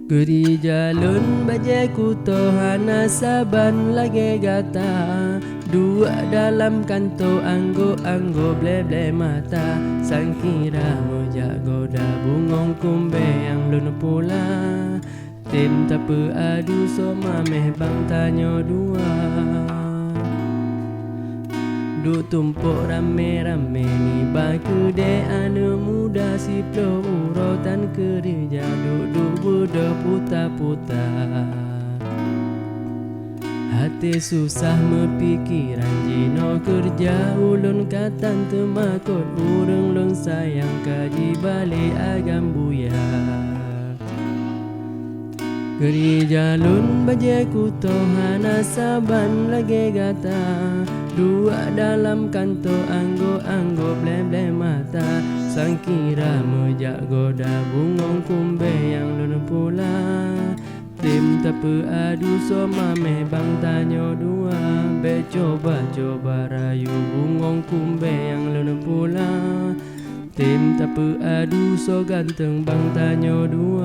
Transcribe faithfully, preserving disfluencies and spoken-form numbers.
Keurija lôn bajée kutoh hana saban lagée gata. Duek dalam kantô anggôk-anggôk blée-blée mata. Sangkira meujak goda bungöng kumbée nyang lôn pula. Tem tapeuadu soe maméh bang tanyoe dua. Duek tumpôk ramé-ramé nibak keudée aneuëk muda siploh uroe tan keurija duek-duek beudoh puta-puta. Até susah meupikeran jinoe keurija ulôn ka tan teumakot ureuëng lôn sayang ka jibalek agam buya. Keurija lôn bajée kutoh hana saban lagée gata. Duek dalam kantô anggôk-anggôk blée-blée mata. Sangkira meujak goda bungöng kumbée nyang lôn pula. Tem tapeuadu soe maméh bang tanyoe dua. Bék cuba-cuba rayu bungöng kumbée nyang lôn pula. Tem tapeuadu soe ganteng bang tanyoe dua.